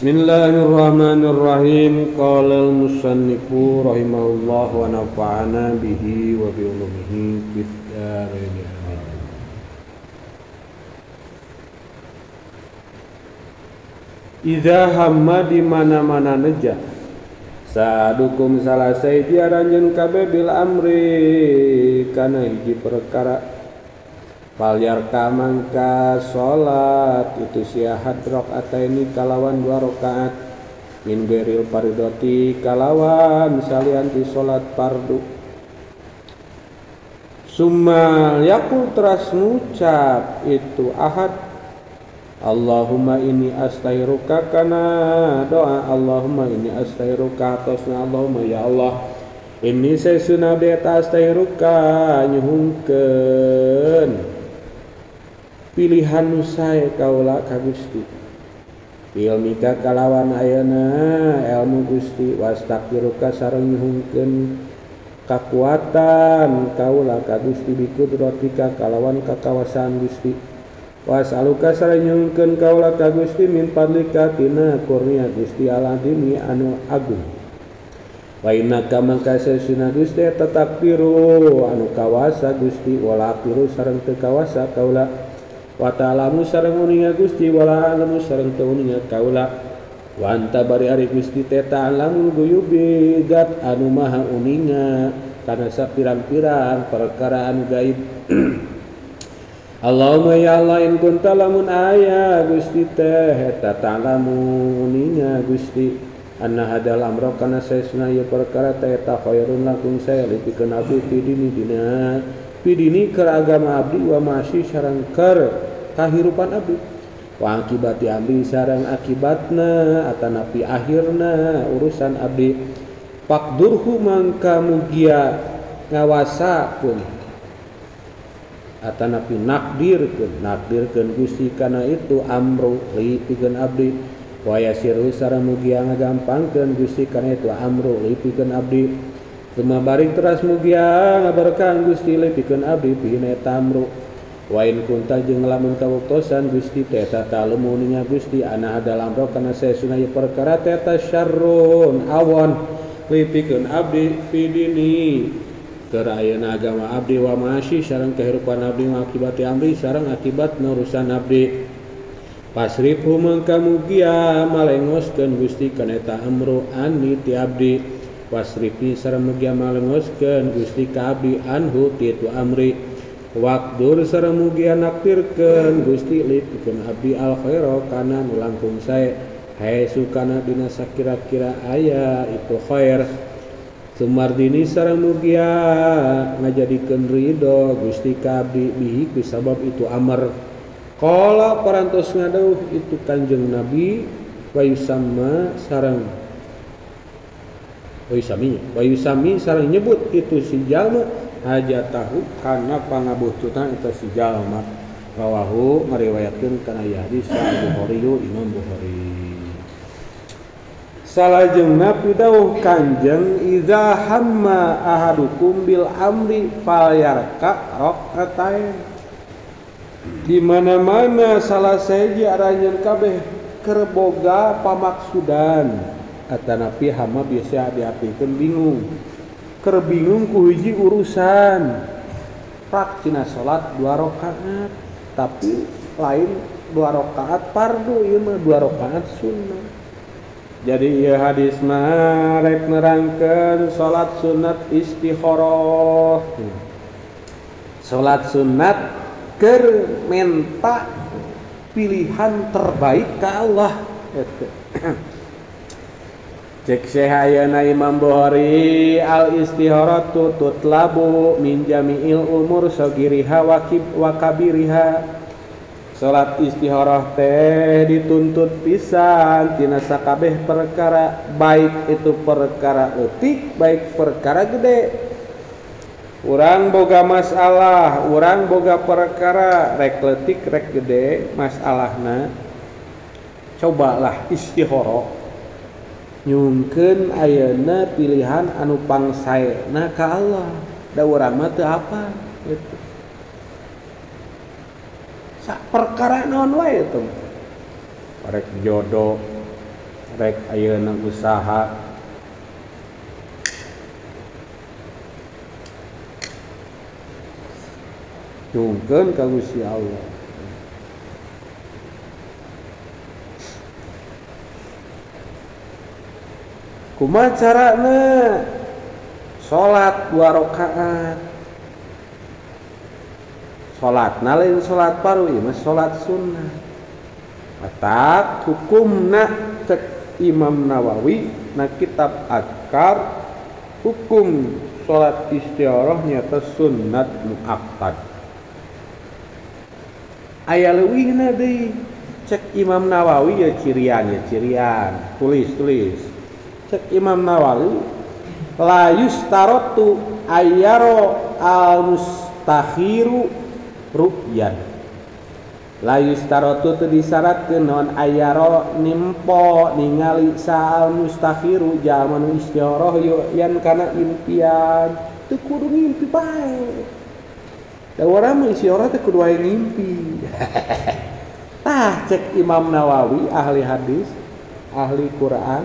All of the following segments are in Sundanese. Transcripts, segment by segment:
Bismillahirrahmanirrahim. Qala al-musannifu rahimahullah wa nafa'ana bihi wa bi ulumihi fid dharain. Amin. Idza hamma di mana-mana neja sadukum salasai diaranjeun kabeh bil amri kana hiji perkara fal yarka mangka salat itu siahat rakaataini kalawan dua rakaat min ghairil faridati kalawan salian ti salat fardu summa yaqul teras ngucap itu ahad Allahumma inni astaghfiruka kana doa Allahumma inni astaghfiruka atosna Allahumma ya Allah inni saysuna bi astaghfiruka nyuhunkeun pilihan nu sae kaula ka Gusti ilmika kalawan ayeuna ilmu Gusti wastaghfiruka sareng nyuhunkeun kakuatan kaula ka Gusti bi kudratika kalawan kakawasaan Gusti wasaluka sareng nyuhunkeun kaula ka Gusti min fadlika tina kurnia Gusti al-azimi anu agung wa innaka mangka sesuna Gusti tetap biru anu kawasa Gusti wala biru sareng teu kawasa kaula wa ta'lamu sareng uninga Gusti wala alamu sareng teu uninga kaula wa anta bari ari Gusti teh ta'lamu guyubi zat anu maha uninga kana sapirang-pirang perkara anu gaib. Allahumma ya Allah in kunta lamun aya Gusti teh eta ta'lamu uninga Gusti anna hadal amra kana saesna ieu perkara teh eta khairun lakum sae lipikeun abdi pidini dina pidini keur agama abdi wa masih sareng keur kahirupan abdi wa akibati abdi sareng akibatna atanapi akhirna urusan abdi faqdurhu mangka mugia ngawasakeun atanapi nakdirkeun nakdirkeun Gusti kana itu amru li pikeun abdi wa yasiru sareng mugia ngagampangkeun Gusti kana itu amru li pikeun abdi sumabaring teras mugia ngaberkahan Gusti li pikeun abdi pihina eta amru wa in kunta jeung lamun kawuktosan Gusti teh eta ta'lamu nya Gusti ana hadal amru kana saesuna ieu perkara teh eta syarrun awon li pikeun abdi pidini keur ayeuna agama abdi wa masih sareng kehidupan abdi wa akibati amri sareng akibat urusan abdi pasrifu mangka mugia malengoskeun Gusti kana eta amru ani ti abdi wasrifi sareng mugia malengoskeun Gusti ka abdi anhu ti itu amri waqdur sareng mugia naktirkeun Gusti li pikeun abdi al khaira kana nu langkung sae hae sukana dina sakira-kira aya itu khair Sumardini sareng mugia ngajadikeun ridho Gusti ka abdi bihi ku sabab itu amr. Qala parantos ngadauh itu Kanjeng Nabi wa yusamma sareng wa yusami sareng nyebut itu si jalma hajatahu kana pangabutuhna eta si jalma. Rawahu ngariwayatkeun kana ieu hadis Bukhari Imam Bukhari. Salajengna pidawuh Kanjeng idza hamma ahadukum bil amri falyarka rak'atain. Di mana-mana salah sahiji aranjeun kabeh keur boga pamaksudan atanapi hama biasa diartikeun bingung. Keur bingung ku hiji urusan. Prak cina salat 2 rakaat tapi lain 2 rakaat fardu ieu mah 2 rakaat sunnah. Jadi ieu hadis mah rek nerangkeun salat sunat istikharah. Salat sunat keur menta pilihan terbaik ka Allah. Cek Syekh ayeuna Imam Bukhari al istikharatu tutlabu min jami'il umur sagiriha wa kabiriha. Salat istikharah teh dituntut pisan tina sakabeh perkara, baik itu perkara leutik baik perkara gede. Urang boga masalah, urang boga perkara rek leutik rek gede masalahna, cobalah istikharah nyungkeun ayeuna pilihan anu pangsaena ka Allah. Da urang mah teu apa gitu. Sak perkara naon wae teh. Rek jodoh, Rek ayeuna usaha jungkeun ka Gusti Allah. Kumaha carana? Salat 2 rakaat. Salatna lain salat baru ieu mah salat sunnah. Matak hukumna cek Imam Nawawi na kitab Adkar hukum salat istikharah nyata sunnat muakkad. Aya leuwihna deui cek Imam Nawawi ya cirian ya cirian tulis tulis cek Imam Nawawi la yustarotu ayyaro al mustakhiru ru'yan. La yustarotu teu disyaratkeun naon ayyaro nimpo ningali saal mustakhiru jalma nu istikharah yan kana impian teu kudu ngimpi bae. Da urang mah istikharah teh kudu wae ngimpi. Tah cek Imam Nawawi ahli hadis, ahli Quran,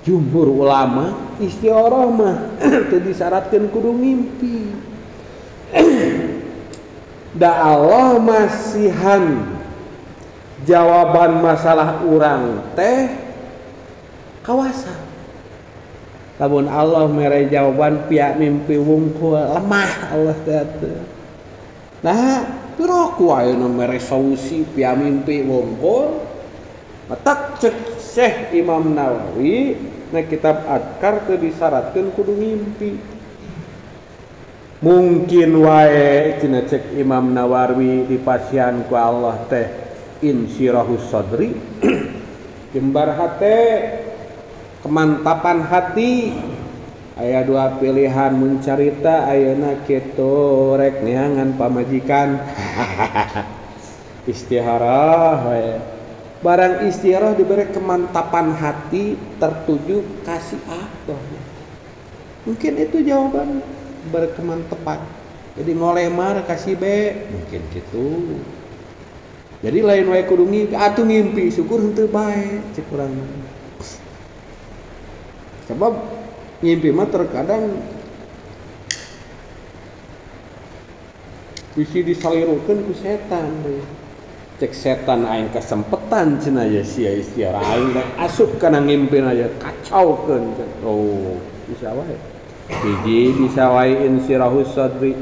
jumhur ulama istikharah mah teu disyaratkeun kudu ngimpi. Da Allah masihan jawaban masalah urang teh kawasa. Lamun Allah mere jawaban pihak mimpi wungkul lemah Allah teh. Nah, piraku ayeuna mere solusi pihak mimpi wungkul. Matak cek Syekh Imam Nawawi na kitab Adkar teu disyaratkeun kudu ngimpi. Mungkin wae cenah cek Imam Nawawi dipasihan ku Allah teh insirahus sadri jembar hate, kemantapan hati. Aya dua pilihan mun carita ayeuna kitu rek neangan pamajikan. Istikharah wae. Barang istikharah diberi kemantapan hati tertuju kasih Allah. Mungkin itu jawaban berkemantapan. Jadi ngolemar kasih B mungkin gitu. Jadi lain wae kudu ngimpi, atuh ngimpi syukur henteu bae cek urang. Sebab ngimpi mah terkadang bisi disalirukeun ku setan deui. Cek setan aing kesempetan cenah ya sia istikharah aing rek asup kana ngimpina ya kacaukeun. Oh, bisa wae. Hiji bisa wae insirahus sadri.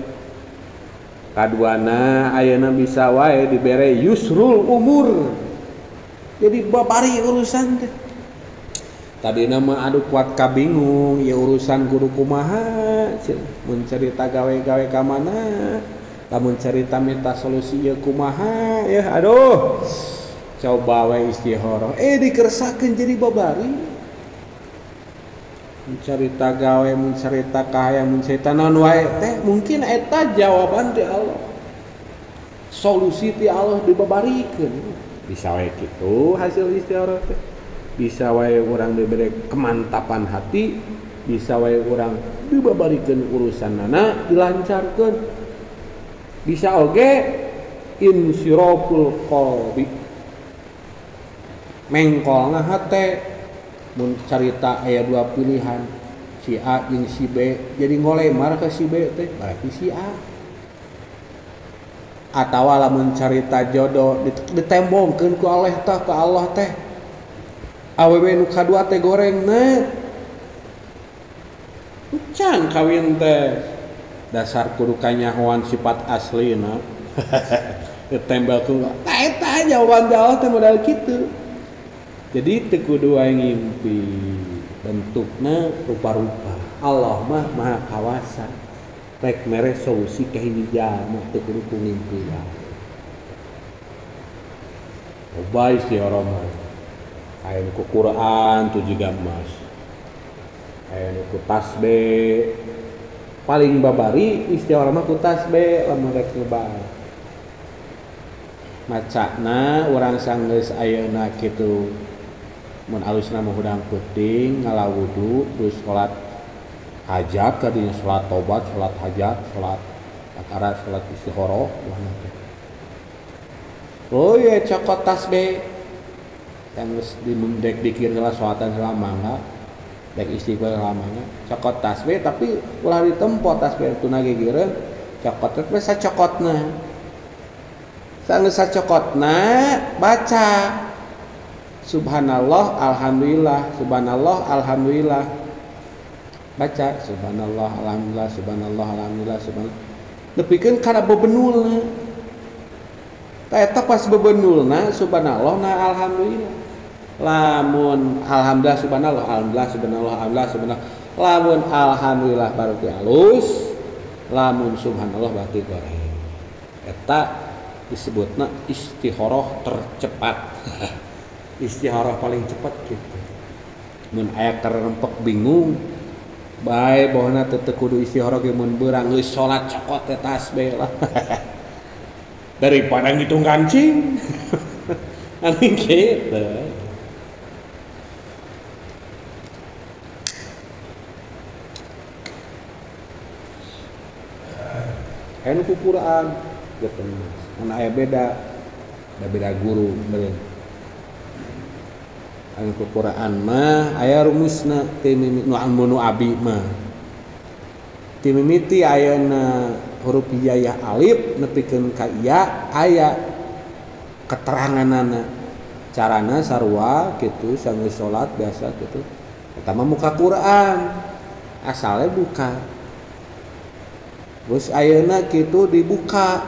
Kaduana ayeuna bisa wae dibere yusrul umur. Jadi babari urusan teh. Tadina mah aduh kuat kabingung ya urusan kudu kumaha cenah. Mun carita gawe-gawe ka mana? Lamun carita minta solusi ieu kumaha ya aduh. Coba wae istikharah. Dikersakeun jadi babari. Mencerita gawe, mencerita kahayang, mencerita naon wae teh mungkin eta jawaban ti Allah. Solusi ti Allah dibabarikeun. Bisa wae kitu hasil istikharah teh. Bisa wae urang diberi kemantapan hati, bisa wae urang dibabarikeun urusanana dilancarkeun. Bisa oge insiraful qalbi. Mengkolna hate. Mun carita aya dua pilihan si A jeung si B jadi ngolemar ke si B teh berarti si A. Atawa lamun carita jodoh ditembongkeun ku Allah teh ku Allah teh awewe nu kadua teh gorengna can kawin teh dasar kudu kanyahoan sifat aslina. Ditembel ku tah eta jawaban Allah teh modal kitu. Jadi teu kudu wae ngimpi, bentukna rupa-rupa. Allah mah maha kawasa. Rek mere solusi ka hiji jalma teu kudu ku ngimpi wae. Loba istikharah mah. Aya nu ku Quran tuh jiga emas. Aya nu ku tasbih. Paling babari istikharah mah ku tasbih lamun rek nyoba. Macana urang sanggeus ayeuna kitu mun alusna mah hudang peuting ngala wudu terus salat hajat tadinya salat tobat, salat hajat, salat akara, salat istikharah wah teh. Oh ya cokot tasbih. Yang geus dimendek dikir heula salatan heula mangga. Dek istighfar heula mangga. Cokot tasbih tapi ulah ditempo tasbih tuna gigireun. Cokot teh sacokotna. Sanggeus sacokotna baca subhanallah alhamdulillah subhanallah alhamdulillah. Baca subhanallah alhamdulillah subhanallah alhamdulillah subhanallah. Nepikeun kana bebenulna. Tah eta pas bebenulna subhanallah na alhamdulillah. Lamun alhamdulillah subhanallah alhamdulillah subhanallah alhamdulillah subhanallah. Lamun alhamdulillah berarti halus, lamun subhanallah berarti goreng. Eta disebutna istikharah tercepat. Istikharah paling cepat gitu. Mun aya kerempek bingung bae bohna teu kudu istikharah ge mun beurang geus salat cokot teh tasbih lah. Daripada ngitung kancing. Aneh gitu. Anu ku Quran gitu. Mun aya beda, ada beda guru meureun. Anu ku Quran mah aya rumusna ti nu anu abi mah. Ti mimiti ayeuna huruf hijaiyah alif nepikeun ka iya aya keteranganana. Carana sarua kitu sanggeus salat biasa kitu. Eta mah muka Quran. Asale buka. Terus ayeuna kitu dibuka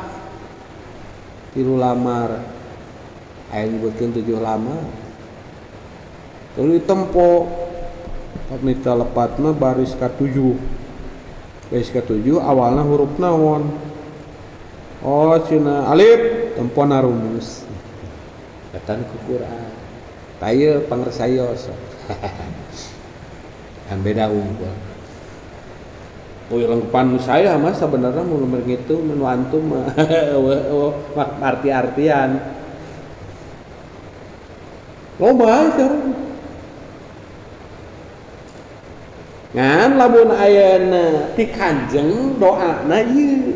3 lamar. Aya nyebutkeun 7 lamar. Terus ditempo pamita lepatna baris ka-7. Baris ka-7 awalna huruf naon? Oh cenah alif tempona rumus. Eta ku Quran. Tah ieu pangersayo. Kan beda unggul. Oh lengkepan saya mah sebenarnya mun ngitung mun antum mah arti-artian. Loba sekarang. Ngan lamun ayeuna ti Kanjeng doana ieu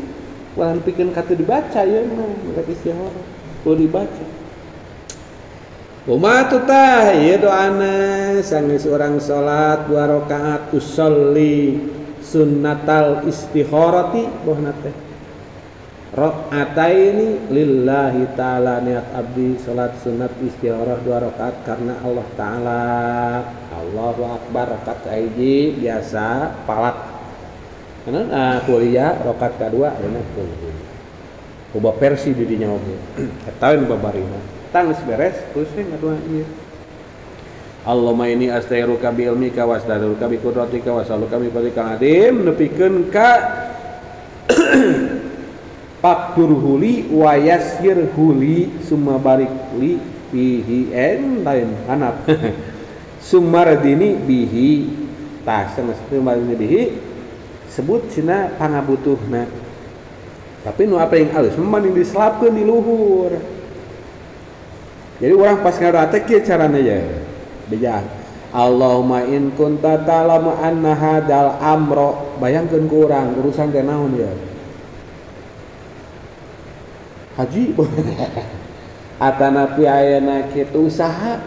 ulah pikeun ka teu dibaca ieu mah mereka istikharah kudu dibaca. Kumaha tuh tah ieu doana sanggeus urang salat 2 rakaat usolli sunnatal istikharati bohna teh rakaataini lillahi ta'ala niat abdi salat sunat istikharah 2 rakaat karena Allah ta'ala. Allahu akbar rakaat hiji biasa palak karena kuliah rakaat kedua ayeuna kuliah loba versi di dinya oge eta we nu babarina tang geus beres terus we ngadoa ieu. Allahumma inni astaghfiruka bi ilmika wa astaghfiruka bi qudratika wa as'aluka bi fadlika azim nepikeun ka fakturhuli wa yassirhuli summa barik li bihi en lain hanap sumardini bihi tah sumardini bihi sebut cina pangabutuhna tapi nu apa yang alus mending diselapkeun di luhur. Jadi orang pas ngadoa teh kieu carana ya beja Allahumma in kunta ta'lamu anna hadzal amro bayangkeun ku urang urusan teh naon ya haji atanapi ayeuna kitu usaha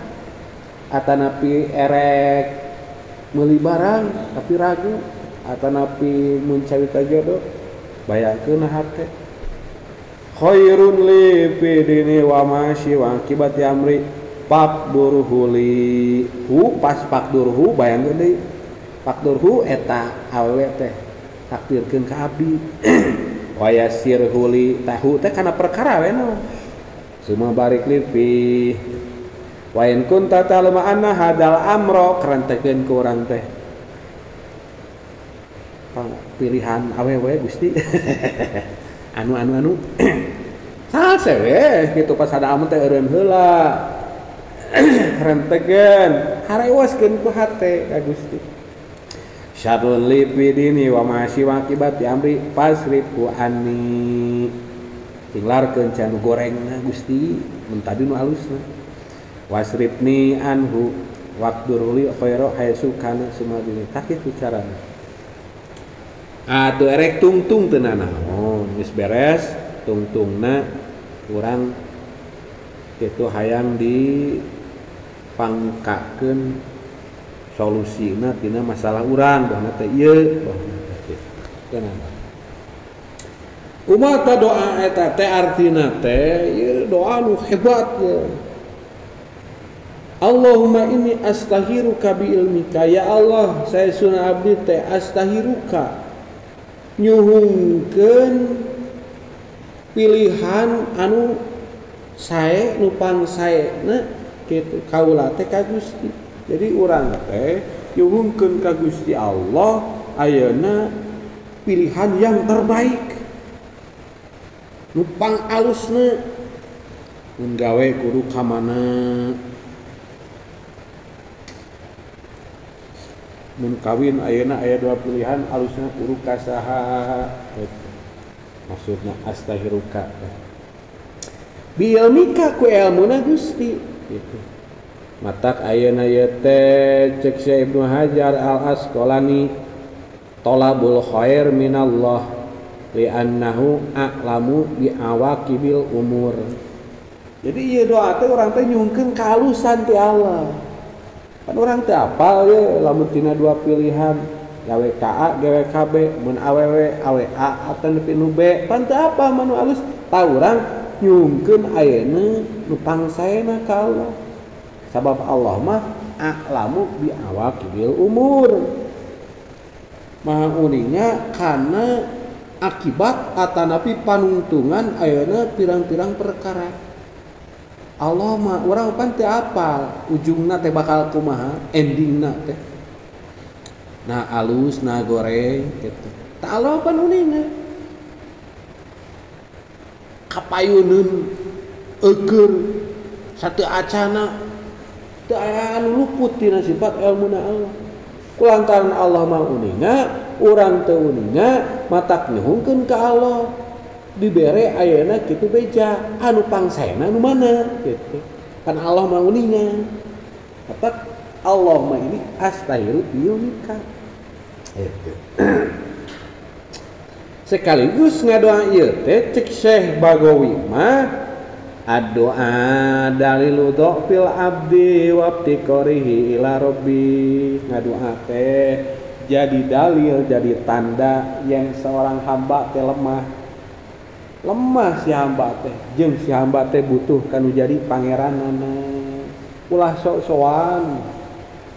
atanapi erek meuli barang tapi ragu atanapi mun cawita jodoh bayangkeun hate khairun li fi dini wa masyi wa akibati amri pakdurhuli hu pas pakdurhu bayangkeun deui pakdurhu eta awewe teh takdirkeun ka abdi wa yassirhuli tahu teh kana perkara we naon summa barik li fi wa in kunta ta'lamu anna hadzal amra kerentekeun ku urang teh pilihan awewe Gusti anu anu anu salse we kitu pas ada amun teh eureun heula rentekeun harewaskeun ku hate ka Gusti syarrul li fi dini wa ma'asi wa akibati amri fasrifu anni tinglarkeun can gorengna Gusti mun tadi nu alusna wasrifni anhu waqdurli khaira haitsu kana sumadini tah kitu carana atuh erek tungtung teu nanaon geus beres tungtungna urang kitu hayang di pangkakeun solusina tina masalah urang bahna teh ieu bahna teh kenapa kumaha doa eta teh artina teh ieu doa nu hebat ye. Allahumma inni astahiruka bi ilmika, ya Allah saya sunah abdi teh astahiruka nyuhungkeun pilihan anu sae nu pangsaena kitu kaula teh ka Gusti. Jadi urang teh nyuhungkeun ka Gusti Allah ayeuna pilihan yang terbaik nu pangalusna, mun gawe kudu ka mana, mun kawin ayeuna aya dua pilihan alusna kudu ka saha gitu. Maksudna astahiruka bi ilmika ku elmuna Gusti gitu. Matak ayeuna ieu teh cek Syekh Ibnu Hajar Al Asqalani talabul khair minallah li'annahu a'lamu bi awaqibil umur. Jadi ieu doa teh urang teh nyungkeun kaalusan ti Allah. Kan urang teh apal ye lamun tina dua pilihan gawe ka A gawe ka B, mun awewe awe A atawa nepi nu B, pan teu apa manu alus tah urang nyungkeun ayeuna nu pangsaena ka Allah. Sabab Allah mah a'lamu bi awaqibil umur. Maha uninga kana akibat atanapi panungtungan ayeuna pirang-pirang perkara. Allah mah urang pan teu apal ujungna teh bakal kumaha, endingna teh. Nah alus, nah goreng gitu. Tah Allah pan uninga. Kapayuneun eueur satu acana teu aya anu luput tina sifat elmuna Allah. Kulantaran Allah mah uninga, urang teu uninga, matak nyuhungkeun ka Allah. Dibere ayeuna kitu beja anu pangsaena anu mana gitu. Kan Allah mah uninga. Matak Allah mah ini astahiru biunika. Gitu. Sekaligus ngadoa ieu teh cek Syekh Bagawi mah addoa dalilu dhafil abdi wabtiqarihi ila rabbi. Ngadoa teh jadi dalil, jadi tanda yang seorang hamba teh lemah. Lemah si hamba teh, jeung si hamba teh butuh kanu jadi pangeranana. Ulah sok-sokan,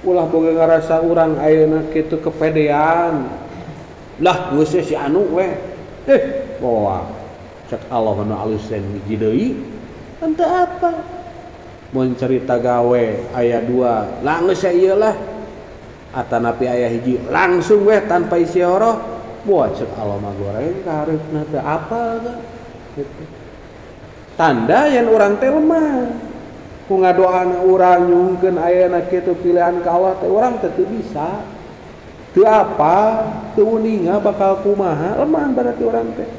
ulah boga ngarasa urang ayeuna kitu kepedean. Lah geus si anu we. Wah, cek Allah nu alus hiji deui. Henteu apa? Mun cerita gawe aya dua, lah geus ieu lah. Atanapi aya hiji langsung we tanpa isyarah. Wah, cek Allah mah goreng ka hareupna teu apal teh. Gitu. Tanda yang urang teh lemah. Ku ngadoana urang nyungkeun ayeuna kitu pilihan ka Allah teh urang teh teu bisa. Teu apa, teu uninga bakal kumaha, lemah berarti urang teh.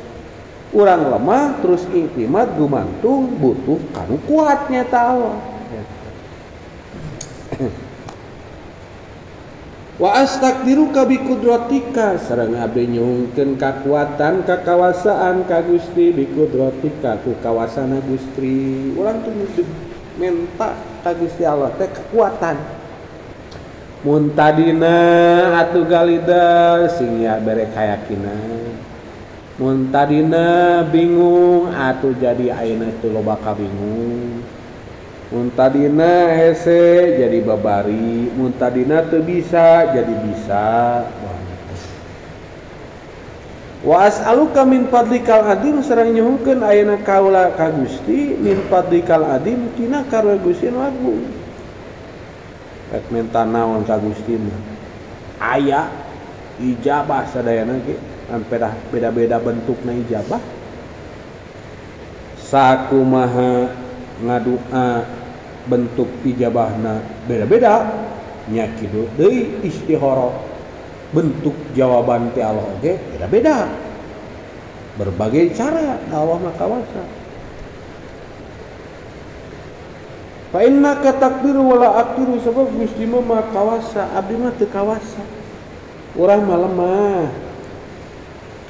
Urang lemah terus iktimat gumantung butuh kanu kuatnya ta Allah. Wa astakdiruka bi kudratika, sareng abdi nyungkeun kakuatan kakawasaan ka Gusti bi kudratika ku kawasana Gusti. Urang tuh minta ka Gusti Allah teh kekuatan. Mun tadina atuh galida sing ya bere kayakinan. Mun tadina bingung atuh jadi ayeuna teu loba kabingung. Mun tadina hese jadi babari, mun tadina teu bisa jadi bisa. Wa as'aluka min fadlikal adim, sareng nyuhunkeun ayeuna kaula ka Gusti min fadlikal adim tina karunia Gusti nu agung. Rek minta naon ka Gusti mah aya ijabah sadayana ge, beda-beda bentukna ijabah. Sakumaha ngadua bentuk ijabahna beda-beda nya kitu deui istikharah bentuk jawaban ti Allah oge beda-beda, berbagai cara Allah mah kawasa. Fa innaka taqdiru wala aqdiru, sebab Gusti mah kawasa, abdi mah teu kawasa. Urang mah lemah,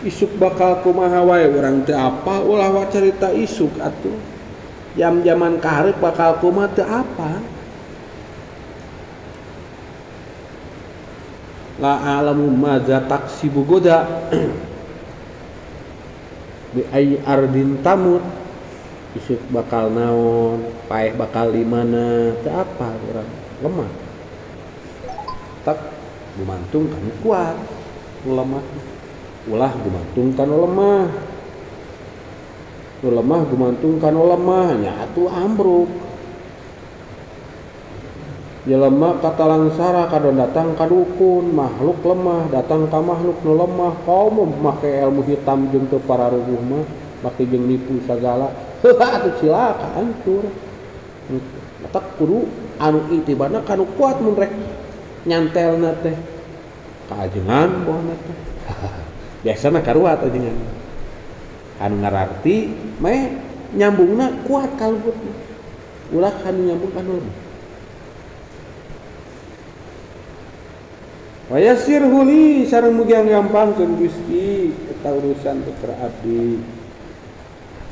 isuk bakal kumaha wae urang teu apa, ulah wa carita isuk atuh. Jam-jaman kaharep bakal kumaha teu apa. La alamu madza taksibu goda bi ay ardin tamut isuk bakal naon paeh bakal di mana teu apa urang lemah tak gumantung kanu kuat lemah ulah gumantung kanu lemah nu lemah gumantung kanu lemah nya atuh ambruk jelema katalangsara kadon datang ka dukun makhluk lemah datang ka makhluk nu lemah kaum make ilmu hitam jeung teu pararuguh mah make jeung nipu sagala heuh atuh cilaka hancur matak kudu anu itibana kanu kuat mun rek nyantelna teh kaajengan bohna teh biasana karuat ajengan anu ngararti meh nyambungna kuat kalebutna ulah kanu nyambung kanu lemah. Wa yassir huli sareng mugi gampangkeun Gusti eta urusan teh keur abdi.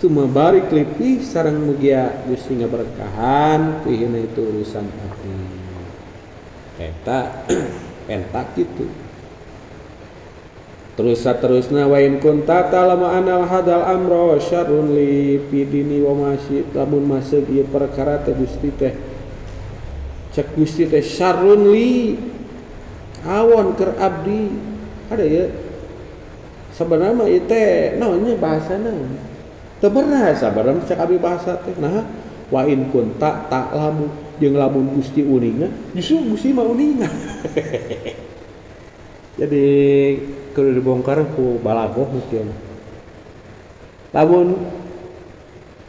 Sumabarik lipi sareng mugi Gusti ngaberkahan pihina itu urusan abdi. Eta pentak kitu. Terus saterusna wa in kunta ta'lamu anal hadal amra syarrun li fi dini wa masyi lamun masuk ieu perkara teh Gusti teh cek Gusti teh syarrun li awon keur abdi ada ya sebenarnya mah ieu teh naonnya bahasana teu bener sabarang cek abdi bahasa teh nah wa in kunta ta'lamu jeung lamun Gusti uninga justru Gusti mah uninga. Jadi kudu dibongkar ku balagoh mungkin lamun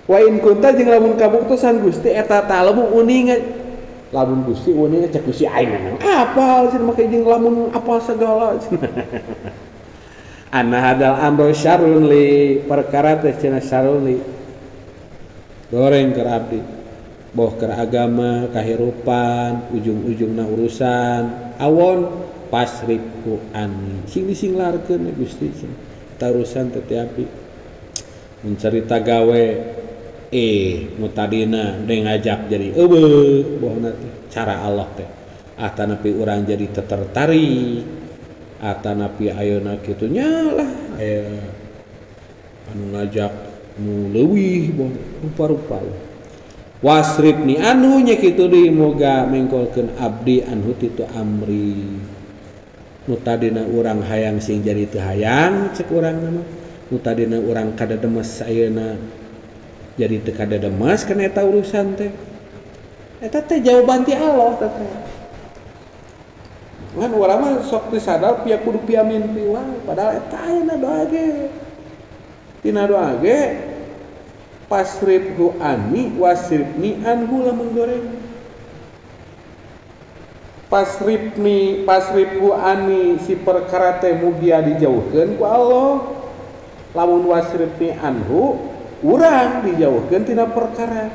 wa in kunta jeung lamun kabuktosan Gusti eta ta'lamu uninga lamun Gusti uninga cek Gusti aing memang apal cenah make jeung lamun apal segala cenah. Anna hadal amru syarrun li perkara teh cenah syarrun li goreng keur abdi boh keur agama kahirupan ujung-ujungna urusan awon pasrifku an sing disinglarkeun Gusti cenah eta urusan teh ti abdi mencerita gawe nu tadina deui ngajak jadi eueuh bohna teh cara Allah teh atanapi urang jadi tertarik atanapi ayeuna kitu nya lah aya anu ngajak nu leuwih boh rupa-rupa wasrifni anhu nya kitu deui moga mengkolkeun abdi anhu titu amri nu tadina urang hayang sing jadi teu hayang cek urang mah nu tadina urang kadademes ayeuna jadi teu kadademes kana eta urusan teh eta teh jawaban ti Allah teh. Ngan urang mah sok teu sadar pia kudu pia mimpi wae padahal eta ayeuna doa ge tina doa ge pasrifhu anni wasrifni anhu lamun goreng pasrifni pasrifhu anni si perkara teh mugia dijauhkeun ku Allah lamun wasrifni anhu urang dijauhkeun tina perkara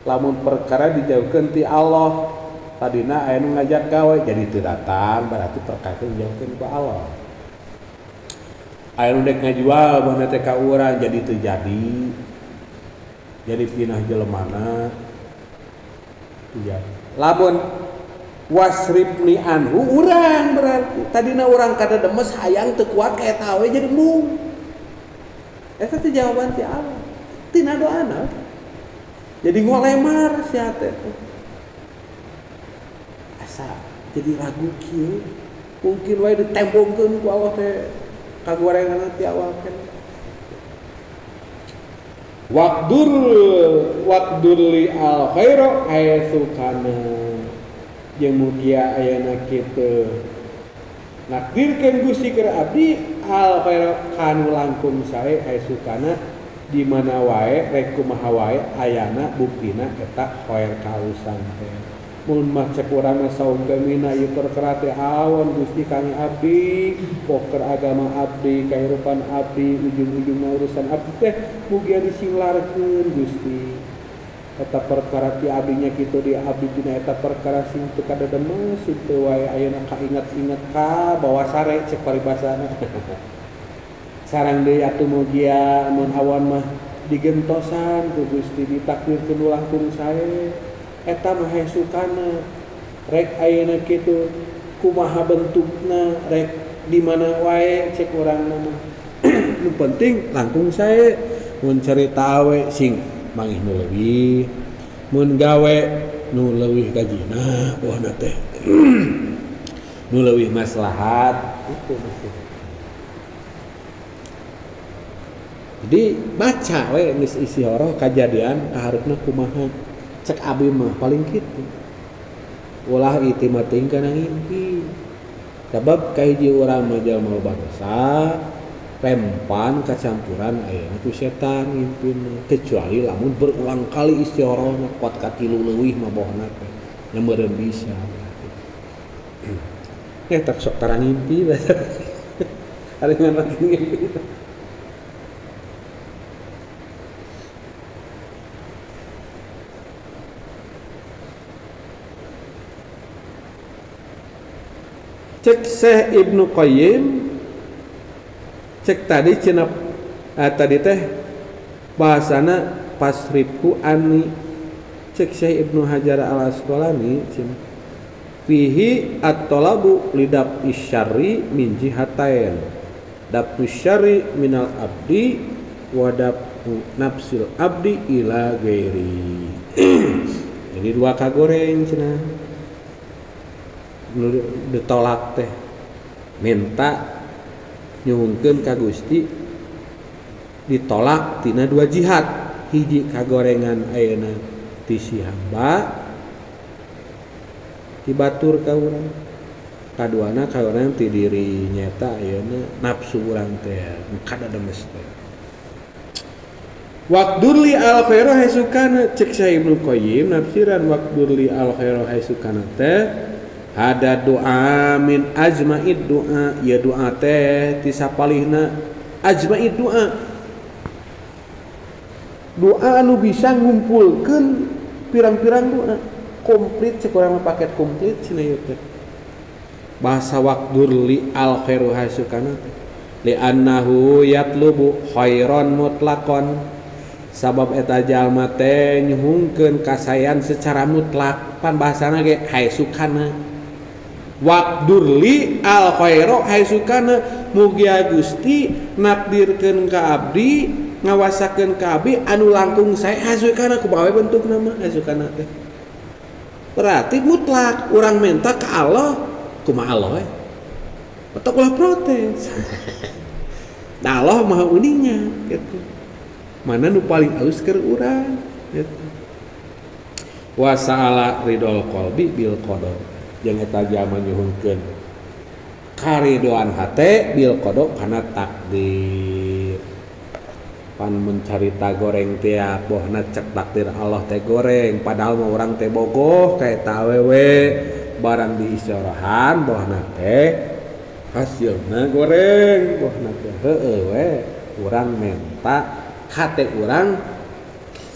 lamun perkara dijauhkeun ti Allah tadina aya nu ngajak gawe jadi teu datang berarti perkara teh dijauhkeun ku Allah aya nu dek ngajual bahna teh ka urang jadi teu jadi pinah jelemana iya lamun wasrifni anhu urang berarti tadina urang kadademes hayang teu kuat ka eta we jadi embung eta teh jawaban ti Allah tina doana jadi ngolemar sia teh asa jadi ragu kieu mungkin wae ditembongkeun ku Allah teh kagorengan ti awal kan waqdur waqdur li al khaira haitsu kana jeung mugia ayana kitu nakdirkeun Gusti keur abdi al khaira kanu langkung sae haitsu kana di mana wae rek kumaha wae ayana buktina eta khair kausan teh mun mah cek urang mah saum gemina ieu perkara teh awon Gusti kami abdi poker agama abdi kahirupan abdi ujung-ujungna urusan abdi teh mugia disinglarkeun Gusti eta perkara ti abdinya kitu di abdi dina eta perkara sing teu kadademes sing teu wae ayeuna kainget-inget ka bawa sare cek paribasana sareng deui atuh mugia mun awan mah digentosan ku Gusti ditakdirkeun langkung sae eta mah hesukana rek ayeuna kitu kumaha bentukna rek di mana wae cek urang mah. Nu penting langkung sae mun cerita awe sing mangih nu leuwih, mun gawe nu leuwih gajina bohna teh. Nu leuwih maslahat itu maksudnya. Jadi baca we geus istigharah kajadian kaharepna kumaha. Cek abi mah paling kitu. Ulah itimad teuing kana ngimpi. Sabab kahiji urang mah jalma loba dosa, rempan kacampuran ayeuna ku setan ngimpina. Kecuali lamun berulang kali istigharah kuat ka tilu leuwih mah bohna teh. Nya meureun bisa. Tak sok tara ngimpi. Ari ngan ngimpi. Cek Syekh Ibnu Qayyim cek tadi cenah tadi teh bahasana pasribku ani. Cek Syekh Ibnu Hajar Al Asqalani cenah fihi at-talabu lidab isyarri min jihatain dabtu syarri minal abdi wa dabtu nafsil abdi ila ghairi. Jadi dua kagoreng cenah ditolak teh minta nyuhunkeun ka Gusti ditolak tina dua jihad, hiji kagorengan ayeuna ti si hamba ti batur ka urang, kaduana kagorengan ti diri nyata ayeuna nafsu urang teh kadademes teh. Waqdurli al khairu haisukana cek Syekh Ibnu Qayyim nafsiran waqdurli al khairu haisukana teh ada doa min ajma'id doa, ya doa teh ti sapalihna ajma'id doa. Doa anu bisa ngumpulkeun pirang-pirang doa komplit cek urang mah paket komplit cenah ieu teh. Bahasa waqdurli al khairu haisukana teh li annahu yatlubu khairan mutlaqan, sabab eta jalma teh nyuhungkeun kasayan secara mutlak, pan bahasana ge haisukana. Waqdurli al khairu haisukana, mugia Gusti nakdirkeun ka abdi ngawasakeun ka abdi anu langkung sae haisukana, kumaha we bentukna mah haisukana teh. Berarti mutlak urang minta ka Allah kumaha Allah we. Batok ulah protes. Nah, Allah maha uninga gitu. Mana nu paling alus keur urang gitu. Wa sa'ala ridol qalbi bil qada. Jeung eta jalma nyuhunkeun karidoan hate bil qada kana takdir. Pan mencarita goreng teh bohna cek takdir Allah teh goreng, padahal mah urang teh bogoh ka eta awewe, barang diisyarahan bohna teh hasilna goreng bohna teh heueuh we urang menta hate urang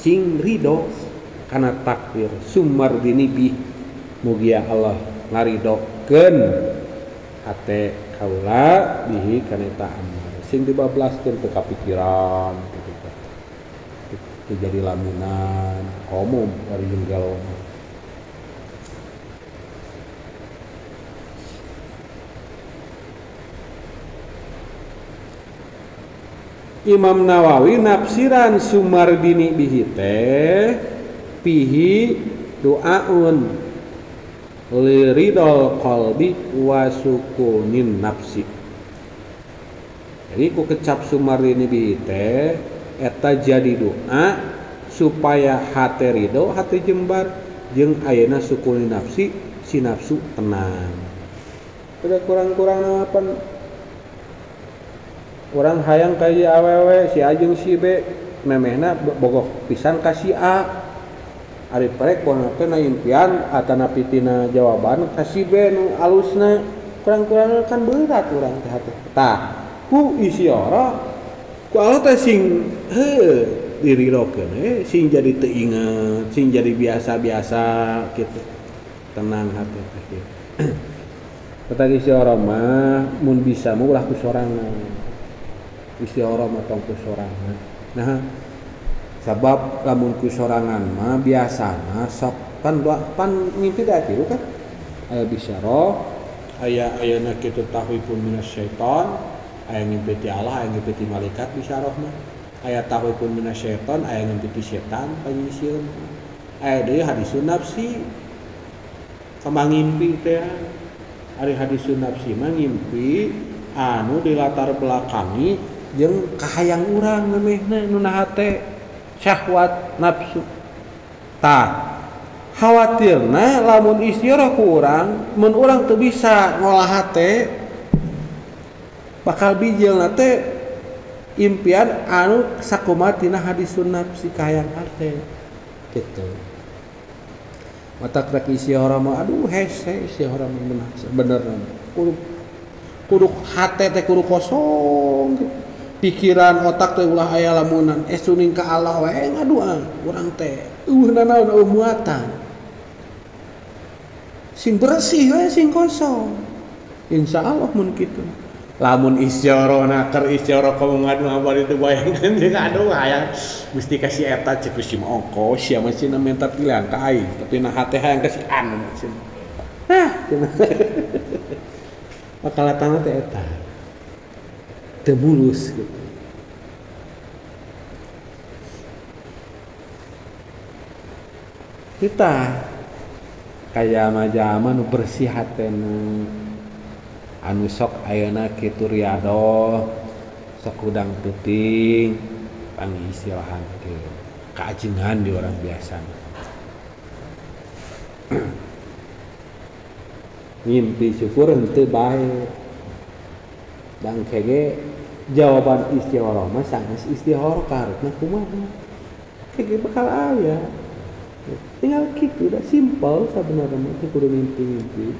sing ridho kana takdir. Sumardini bi mugia Allah ngaridokeun hate kaula bihi kana eta amal sing dibablaskeun teu kapikiran kitu teh teu jadi lamunan komo ari jeung gelo. Imam Nawawi nafsiran sumardini bihi teh pihi doaun liridol qalbi wa sukunin nafsi. Jadi ku kecap sumardini bihi teh eta jadi doa supaya hate ridho, hate jembar jeung ayeuna sukunin nafsi, si nafsu tenang. Udah kurang-kurang apa orang hayang ka awewe si A jeung si B memehna bogoh pisan ka si A, ari prek bohna teh na impian atana pitina jawaban ka si B nu alusna, kurang-kurang kan berat urang teh hate. Tah ku isyarah ku Allah teh sing heuh diridokeun sing jadi teu inget, sing jadi biasa-biasa kitu, tenang hate teh kitu. Kata isyarah mah mun bisa mah ulah ku sorangan. Istighoroh mah tong ku sorangan. Nah, sabab lamun ku sorangan mah biasana sok pan doa pan ngimpi teh atilu kan. Aya bisyarah, Aya ayeuna kitu tahwifun minasyaiton, aya ngimpi ti Allah, aya ngimpi ti malaikat bisyarah mah. Aya tahwifun minasyaiton, aya ngimpi ti setan panyisieun. Aya deui hadisun nafsi. Kembang ngimpi teh. Ari hadisun nafsi mah ngimpi anu dilatar belakangi jeung kahayang urang memehna nu na hate syahwat nafsu. Tah khawatirna lamun istiarah ku urang, mun urang teu bisa ngolah hate bakal bijilna teh impian anu sakumaha tina hadisun nafsi kahayang hate gitu. Matak rek istiarah mah aduh hese istiarah mah bener kudu kudu hate teh kudu kosong gitu. Pikiran otak teh ulah aya lamunan esuning ka Allah wae ngadua urang teh eueuh nanaon eueuh muatan sing bersih we sing kosong insyaallah mun kitu. Lamun isyarona keur isyara kamu ngadua bari teu bayangkeun jeung aduh hayang mesti kasih eta cek si ongko sia mah cenah minta pilihan ka aing tapi na hate hayang kasih anu cenah. Nah bakal latana teh eta teu mulus gitu. Kita kaya jalma nu bersih hatena anu sok ayeuna kitu riadoh sok hudang peuting pangistilahan ke kaajengan di orang biasa. Ngimpi syukur henteu bae. Bang kege jawaban istikharah mah sanes istikharah karepna kumaha. Kege bakal aya. Tinggal kitu dah simpel sabenerna mah teu kudu mimpi-mimpi.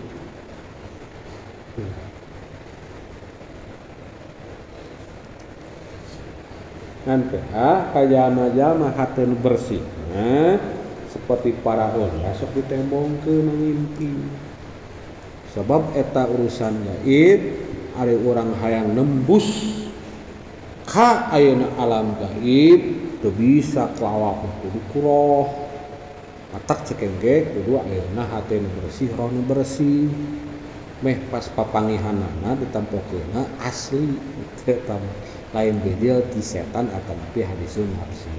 Ngan ah ka jalma-jalma hate nu bersih nah, seperti para aulia sok ditembongkeun ngimpi. Sebab eta urusan gaib ari urang hayang nembus ka ayeuna alam gaib teu bisa ku awak kudu kuroh. Matak cekengge kudu ayeuna hate nu bersih roh nu bersih. Meh pas papangihanana ditampokeunna asli eta lain bedil ti setan atanapi hadisun nafsi.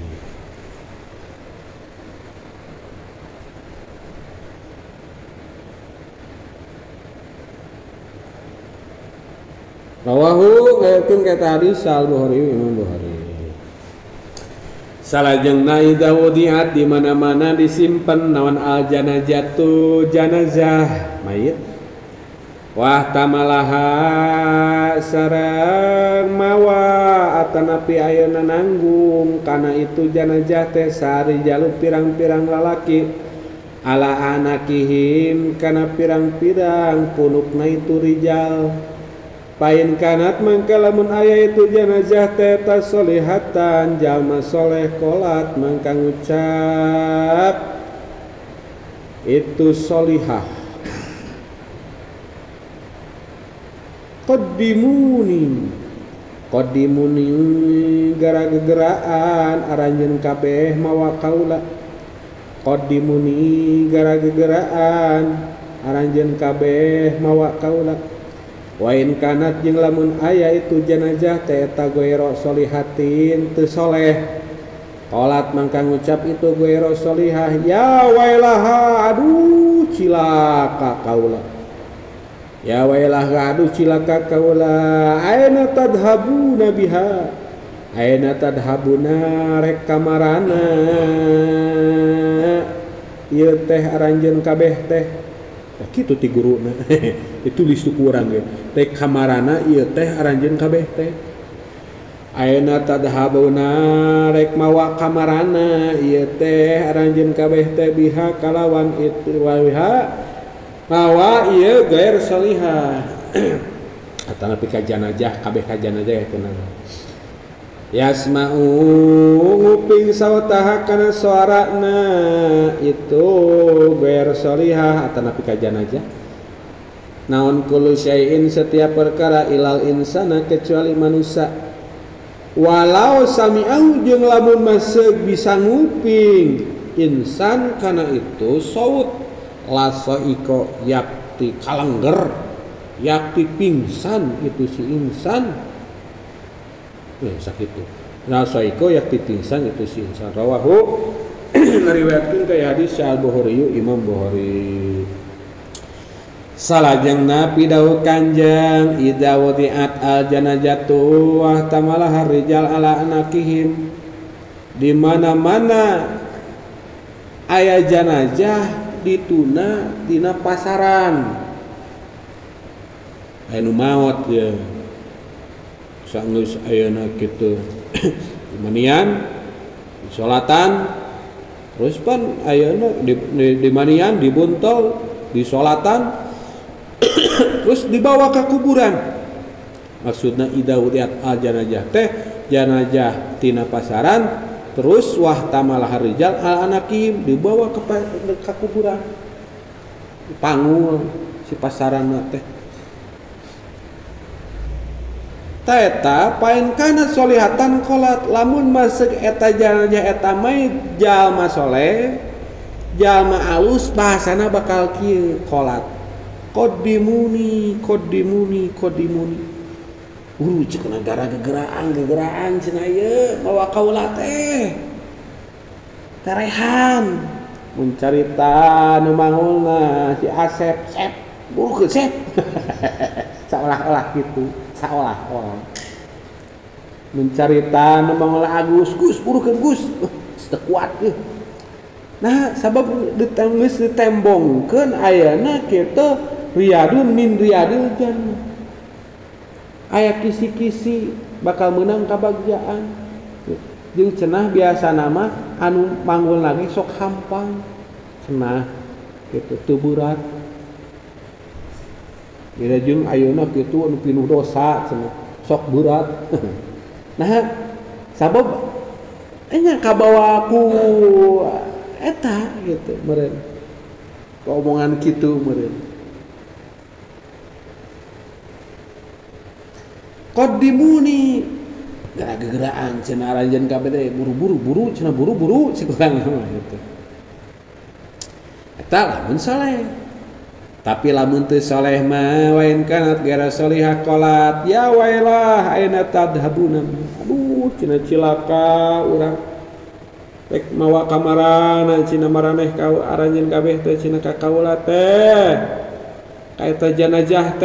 Rawahu ngayakeun ka hadis Al Bukhari Imam Bukhari. Salajengna idza wudiat di mana-mana disimpen naon al janazatu janazah mayit. Wah tamalaha sareng mawa atanapi ayeuna nanggung kana itu janazah teh sari jalu pirang-pirang lalaki ala anakihim kana pirang-pirang punukna itu rijal. Pain kanat mangka lamun aya itu janazah teh tasolihatan jalma soleh kolat mangka ngucap itu solihah. Qaddimuni qaddimuni gara-geraan aranjeun kabeh mawa kaula. Qaddimuni gara-geraan aranjeun kabeh mawa kaula. Wa in kanat jeung lamun aya itu janazah teh eta goero solihatin teu soleh. Qalat mangka ngucap itu goero solihah ya wailaha aduh cilaka kaula. Ya wailaha aduh cilaka kaula aina tadhabuna biha aina tadhabuna rek kamarana ieu teh aranjeun kabeh teh. Tah kitu ti guruna ditulis tu ku urang ge teh kamarana ieu teh aranjeun kabeh teh aina tadhabuna rek mawa kamarana ieu teh aranjeun kabeh teh biha kalawan itu biha mawa ieu gair salihah atanapi ka janazah kabeh ka janazah ya tenang. Yasma'u nguping sautaha kana suarana itu gair salihah atanapi ka janazah naon kullu syai'in setiap perkara ilal insana kecuali manusia. Walau sami'ahu jeung lamun masih bisa nguping insan kana itu saut laso iko yakti kalengger Yakti pingsan itu si insan. Sakitu. La soiko yakti pingsan itu si insan. Rawahu ngariwayatkeun ka hadis Al-Bukhari Imam Bukhari. Salajengna pidawuh Kanjeng idza wudiat al janazatu wa tamalaha rijal ala anakihim, di mana-mana aya janazah dituna dina pasaran aya nu maot ya sanggeus ayeuna kitu dimanian disolatan terus pan ayeuna di manian dibuntol disolatan terus dibawa ke kuburan. Maksudna idza wudiat al janazah teh janazah tina pasaran terus wah tamalah rijal al anakim dibawa ke kuburan, panggul si pasaran teh. Eta pain kana solihatan qolat lamun masuk eta janazah eta mai jalma soleh jalma alus bahasana bakal kieu qolat qaddimuni qaddimuni qaddimuni. Cek negara gegeraan cenah ieu mawa kaula teh tarehan mun carita nu mangulna si Asep sep buru sep seolah-olah gitu, seolah-olah mun carita nu mangulna Agus Gus burukeun Gus teu kuat euy. Nah sabab ditanggeus ditembongkeun ayana kitu riyadun min riyadil jannah, aya kisi-kisi bakal menang kabagjaan. Jeung cenah biasa nama anu manggul lagi sok hampang cenah kitu teu berat. Beda jeung ayeuna kitu anu pinuh dosa cenah sok berat. Nah sabab nya kabawa ku eta gitu meureun omongan kitu meureun. Qaddimuni gara-geraan cenah aranjeun kabeh teh buru-buru buru cenah buru-buru cek urang mah gitu. Eta lamun saleh. Tapi lamun teu saleh mah wain kanat gara salihah qolat ya wailah aina tadhabuna. Aduh cenah cilaka urang rek mawa kamarana cenah maraneh ka aranjeun kabeh teh cenah ka kaula teh. Ka eta janazah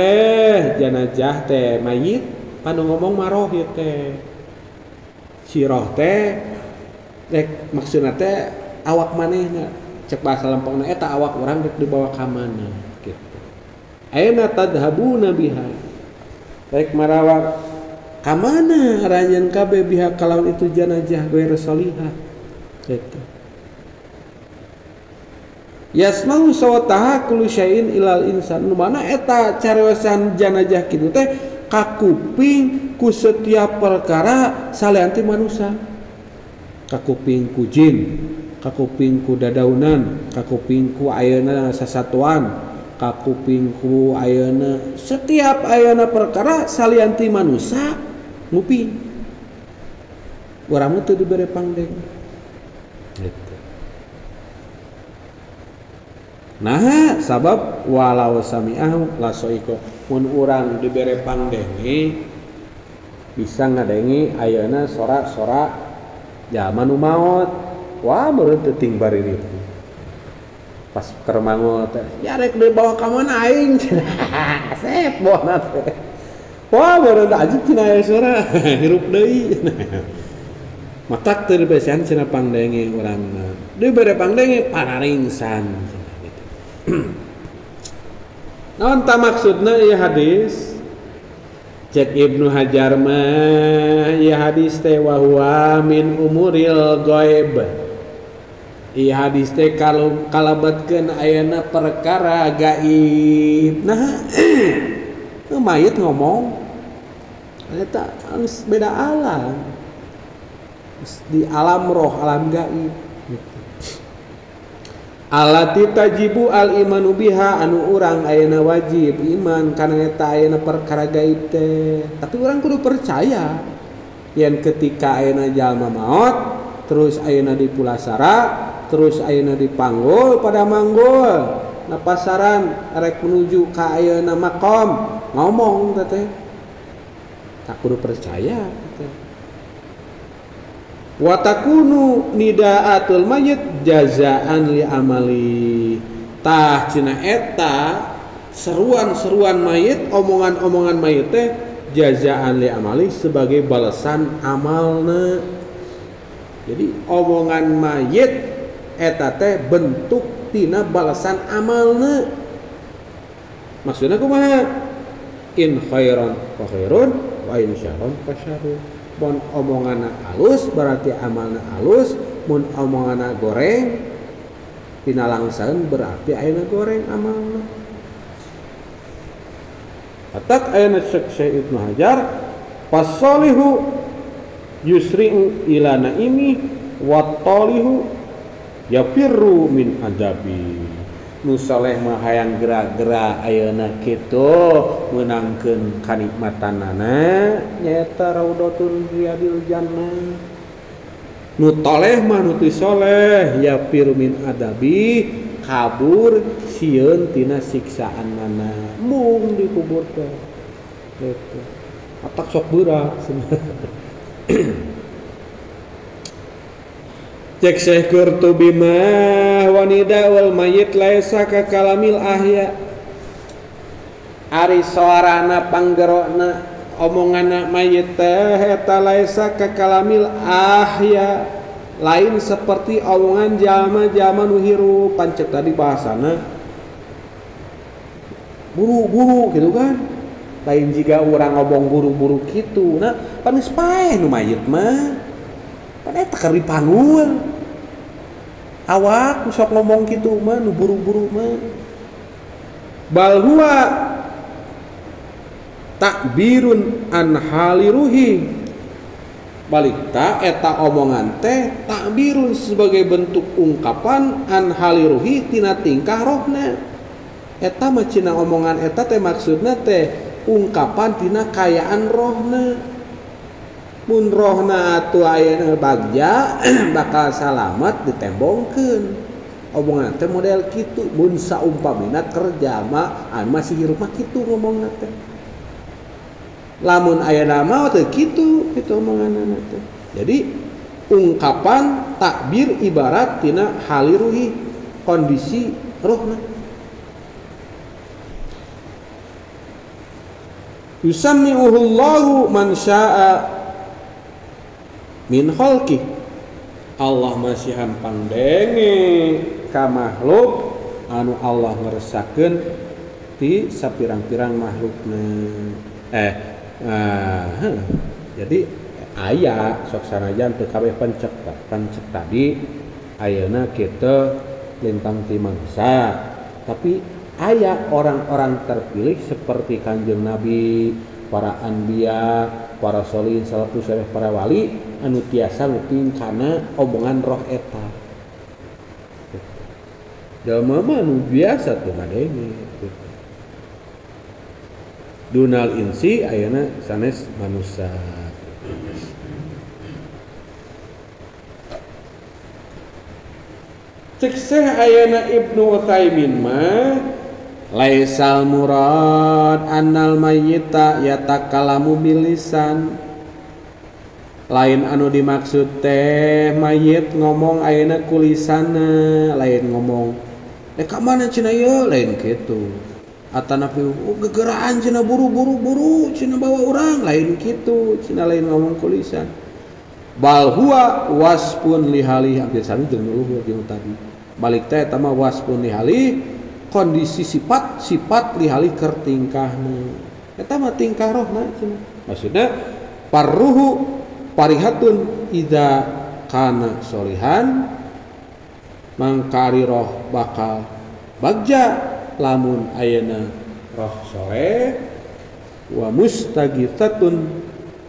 teh mayit panu ngomong maroh ieu teh. Si roh teh rek maksudna teh awak manehna cek bahasa lempengna eta awak urang rek dibawa ka mana gitu. Aina tadhabuna biha rek marawak ka mana aranjeun kabeh biha kalawan itu janazah ghair salihah gitu. Yasmau sawtaha kullu syai'in ilal insan. Nu mana eta careosan janazah kitu teh kakuping ku setiap perkara salian ti manusia. Kakuping ku jin, kakuping ku dadaunan, kakuping ku ayeuna sasatuan, kakuping ku ayeuna setiap ayeuna perkara salian ti manusia nguping. Urang mah teu dibere pangdeng. Gitu. Nah, sabab walau sami'ahu la soiko mun urang dibere pangdenge bisa ngadengi ayeuna sorak-sorak jalma nu maot. Wah, meureun teu ting bariri. Pas keur mangul teh, ya rek dibawa ka mana aing? Sep bawana teh. Wah, meureun ajib cenah aya sora, hirup deui. Matak teu dibesean cenah pangdenge urangna. Dibere pangdenge pararingsan cenah gitu. Naon ta maksudna ieu hadis? Cek Ibnu Hajar mah ieu hadis teh wa huwa min umuril ghaib. Ieu hadis teh kalau kalabatkeun ayeuna perkara gaib. Nah, mayit ngomong eta geus beda alam. Di alam roh, alam gaib gitu. Alati tajibu al imanu biha anu urang ayeuna wajib iman kana eta ayeuna perkara gaib teh. Tapi urang kudu percaya yen ketika ayeuna jalma maot terus ayeuna dipulasara, terus ayeuna dipanggul pada manggul, na pasaran rek menuju ka ayeuna makom ngomong teh tak kudu percaya teh. Wa takunu nidaatul mayyit jazaan li amali. Tah cenah eta seruan-seruan mayit, omongan-omongan mayit teh jazaan li amali sebagai balasan amalna. Jadi omongan mayit eta teh bentuk tina balasan amalna. Maksudna kumaha? In khairan fa khairun wa in syarran fa syarrun. Mun omonganna alus berarti amalna alus, mun omonganna goreng tina langsaeun berarti ayeuna goreng amalna. Atak ayana Syekh Ibnu Hajar fasolihu yusri'u ila naimi wa talihu yafirru min adabi. Nu soleh mah hayang gerak-gerak ayeuna kitu meunangkeun kanikmatanana nyaeta raudhatun riyadil jannah. Nu toleh mah nu teu soleh yafirru min adabi kabur sieun tina siksaanana mung dikubur teh gitu. Atak sok beurah. Cek Syekh Qurtubi mah wanida wal mayit laisa ka kalamil ahya. Ari soarana panggerokna omonganna mayit teh eta laisa ka kalamil ahya, lain seperti omongan jalma-jalma nu hirup. Pancek tadi bahasana buru-buru gitu kan, lain jika orang ngomong buru-buru gitu. Nah panis paeh nu mayit mah pan eta keur dipanggul awak sok ngomong kitu mah nu buru-buru mah. Bal huwa takbirun an haliruhi, balik ta eta omongan teh takbirun sebagai bentuk ungkapan an haliruhi tina tingkah rohna. Eta mah cina omongan eta teh maksudna teh ungkapan tina kayaan rohna. Mun rohna atuh ayeuna bagja bakal salamet ditembongkeun. Omongan teh model kitu mun saumpamina kerja mah anu masih hirup mah kitu ngomongna teh. Lamun ayeuna mah teu kitu kitu omonganna teh. Jadi ungkapan takbir ibarat tina haliruhi kondisi rohna. Yusammi'uhullahu man syaa min khalqi. Allah masihan pangdenge ka makhluk anu Allah ngeresakeun ti sapirang-pirang makhlukna. Jadi aya sok sanajan teu kabeh pancek pancek tadi ayeuna kita lintang ti mangsa, tapi aya orang-orang terpilih seperti Kanjeng Nabi, para anbiya, para solihin, salafus saleh, para wali anu tiasa nguping kana omongan roh eta. Jalma mah anu biasa teu ngadenge gitu. Dunal insi ayeuna sanes manusia. Cek Syekh ayeuna Ibnu Utsaimin mah laisal murad annal mayyita yatakalamu bilisan. Lain anu dimaksud teh mayit ngomong ayeuna ku lisanna, lain ngomong eh ka mana cenah ieu, lain kitu. Atanapi oh, gegeraan cenah buru-buru buru cenah bawa urang, lain kitu cenah, lain ngomong ku lisan. Bal huwa waspun lihali, hampir sami jeung nu luhur jeung tadi. Balik teh eta mah waspun lihali, kondisi sifat sifat lihali keur tingkahna. Eta mah tingkah rohna cenah. Maksudna parruhu parihatun idza kana solihan, mangkari roh bakal bagja lamun ayeuna roh soleh, wa mustagithatun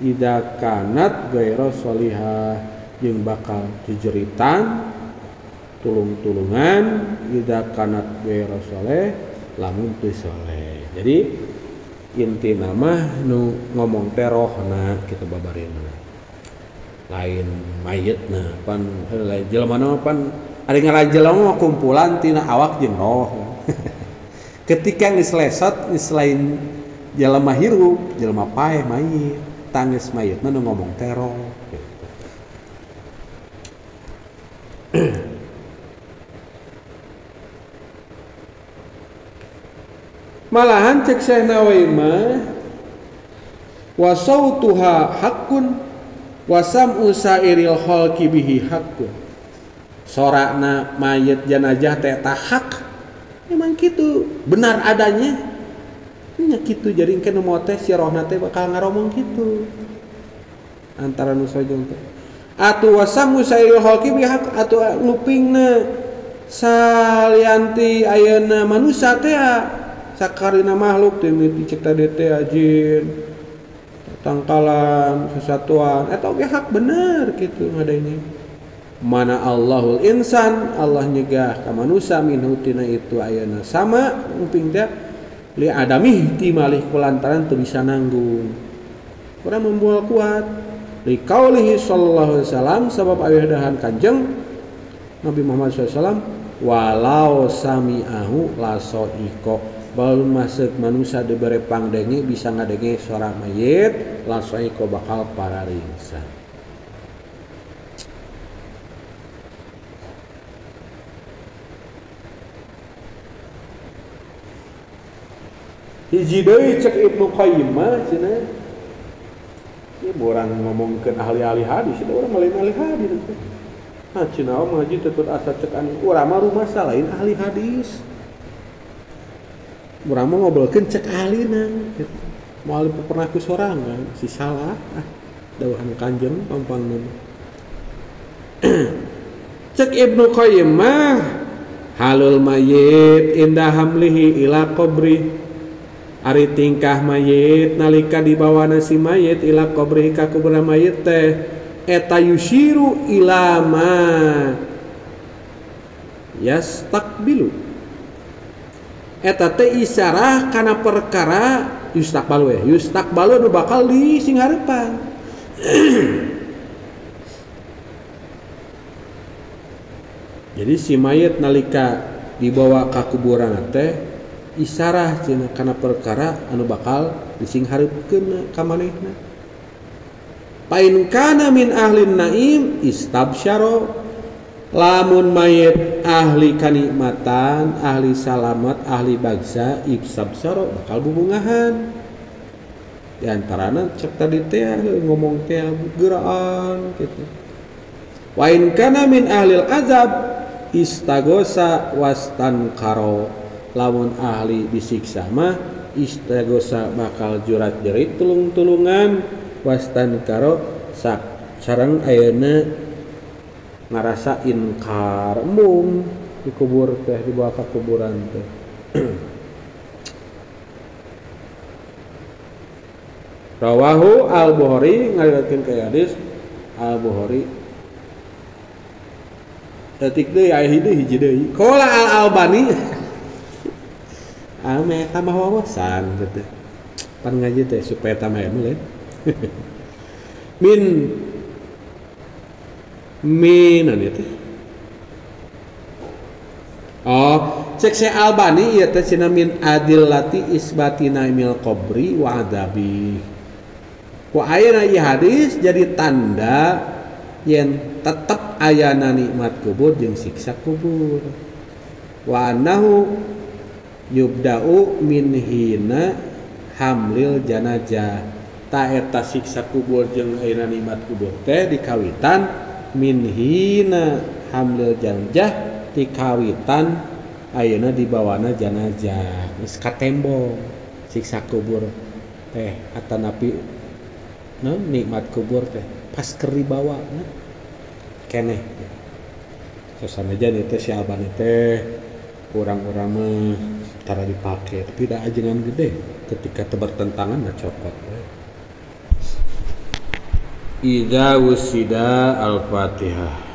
idza kanat ghairu solihah, jeung bakal jejeritan tulung-tulungan idza kanat ghairu soleh lamun teu soleh. Jadi inti mah nu ngomong teh rohna kitu babarina, lain mayitna. Pan lain jelema mah pan ari ngarajelema mah kumpulan tina awak jeung roh. Ketika geus lesot geus lain jelema hirup, jelema paeh mayit, tangis mayit mah nu ngomong terong gitu. Malahan cek Syekh Nawawi mah wa sautuha haqqun wa sam'u sairil khalqi bihi haqqun. Sorakna mayit jenazah teh eta hak. Memang kitu, benar adanya. Nya kitu jadi engke nu maot teh si rohna teh bakal ngaromong kitu. Antara nu sojong teh. Atuh wa sam'u sairil khalqi bihi haqq atuh ngupingna salianti ayeuna manusa teh sakarina makhluk teh cek tadi teh jin tangkalan sesatuan eta oge hak bener kitu ngadenge. Mana Allahul insan Allah nyegah ka manusa minhu tina itu ayeuna sama nguping teh li adamih timalih kulantaran teu bisa nanggung kurang membual kuat li qaulihi sallallahu alaihi wasallam sabab ayeuh kanjeng Nabi Muhammad sallallahu alaihi wasallam walau sami'ahu lasoiko baru masuk manusia diberi pangdenge bisa ngadenge suara mayit lasoiko bakal pararingsan. Hiji deui cek Ibnu Qayyim mah cenah ieu urang ngomongkeun ahli-ahli hadis, urang lain ahli hadis. Nah cenah ngaji teu asa cek anu urang mah rumasa lain ahli hadis. Urang mah ngobrolkeun cek ahlina gitu. Moal pernah ku sorangan si salah ah dawuhan kanjeng pampangna. Cek Ibnu Qayyim mah halul mayyit indah hamlihi ila qabri. Ari tingkah mayit nalika dibawana si mayit ila qabrihi ka kuburan mayit teh eta yushiru ila ma yastaqbilu. Eta teh isyarah kana perkara yustaqbalu ya yustaqbalu nu bakal disinghareupan. Jadi si mayit nalika dibawa ka kuburan teh isyarah cenah kana perkara anu bakal disinghareupkeun ka manehna. Fa in kana min ahlin naim istabsyara lamun mayit ahli kanikmatan, ahli salamat, ahli bagsa, istabsyara bakal bubungahan. Di antarana cek tadi teh ngomong teh geraan gitu. Wa in kana min ahlil azab istagosa wastankaro. Lamun ahli disiksa mah istagosa bakal jurat jerit tulung-tulungan wastankaro sak sareng ayeuna ngarasa inkar embung dikubur teh dibawa ke kuburan teh. Rawahu Al-Bukhari ngariwayatkeun ka hadis Al-Bukhari. Detik deui aya hiji deui. Qala Al-Albani ame tambah wawasan gitu. Pan ngaji teh supaya tambah ilmu lain. Min anu teh. Oh, cek Syekh Albani ieu teh cenah min adillati isbati naimil qabri wa adabi. Ku ayeuna ieu hadis jadi tanda yen tetep ayana nikmat kubur jeung siksa kubur. Wa annahu yubda'u min hina hamlil janazah. Ta eta siksa kubur jeung ayeuna nikmat kubur teh dikawitan min hina hamlil janazah dikawitan ayeuna dibawana janazah geus katembong siksa kubur teh atanapi no, nikmat kubur teh pas keur dibawa keneh. Sasanajan teh si Albani teh urang-urang mah tara dipake tapi da ajengan gede ketika bertentangan mah copot. Idza wusida al-Fatihah.